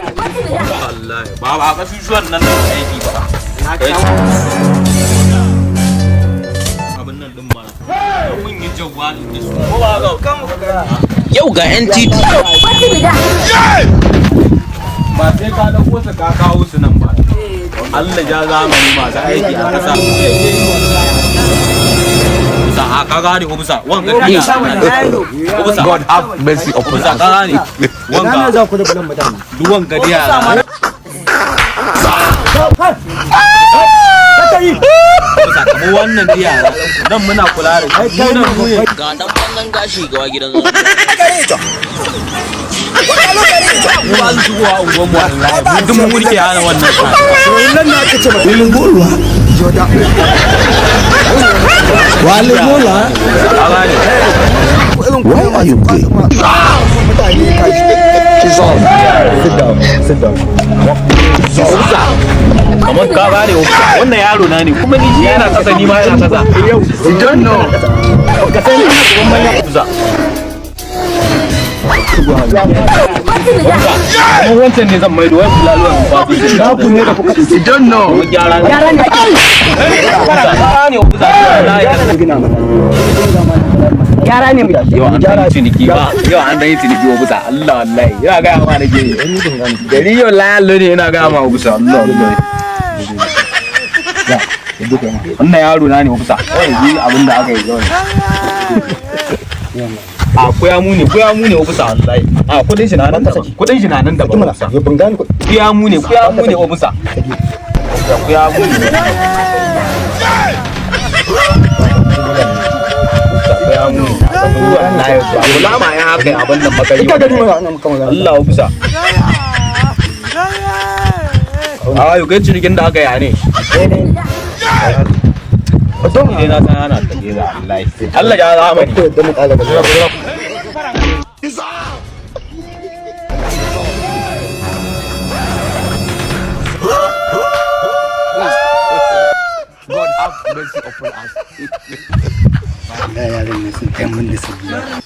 Wallahi ba ba kasusuwan nan da aiki ba. Abin nan din mana. Mun yi jawali da su. Ko ba ga Yau ga 'yan titi. Ba sai ka dauko su ka kawo su nan ba. Allah ja zamani masu aiki a kasa. Bisa a ka gane obisa wanga biya. Obisa God have mercy upon obisa ka gane. Wanga za ku da bulan mutane. Duk wanga biya. Obisa kamar wannan biya nan muna kula da shi. Mu nan mu ne. Ga dan bangan gashi gawa gidan zan. Mu ba su shigowa unguwar mu wallahi. Mu duk mun muke hana wannan. Nan na aka ce maka. Joda. Wale Mola. Ka gane. Why are you gay? Mutane kashi. Jesus. Sit down. Sit down. Kamar ka gane wannan yaro na ne kuma ni shi yana kasa ni ma yana kasa. You don't know. Ka sani ina gaban manya. Obisa. Kamar wancan ne zan maido wai bulaluwan ba su Na ku ne da kuka. You don't know. Gyara ne. Gyara ne. Gyara ne obisa. Wallahi. Gina mana. Gyara ne mu. Yau an dan yi ciniki ba, yau an dan yi ciniki wa busa Allah wallahi ina ga ma nake gari yau layallo ne ina ga ma busa Allah wallahi wannan yaro na ne busa kawai ji abin da aka yi kawai a koya mu ne koya mu ne busa wallahi a kudin shi na nan da kudin shi na nan da Mana, busa ya ban gane ku. koya mu ne koya mu ne busa koya mu ne koya mu ne wallahi ba ya haka abin nan makari Ka gani mana ana maka magana. Allah ofisa. A yau kai cinikin da aka yi ne. Ni dai na san ana tage da Allah. Allah ya zamani. Ko yadda mu kala ba. God have mercy upon us. Yaran ne sun kai mun da sabi.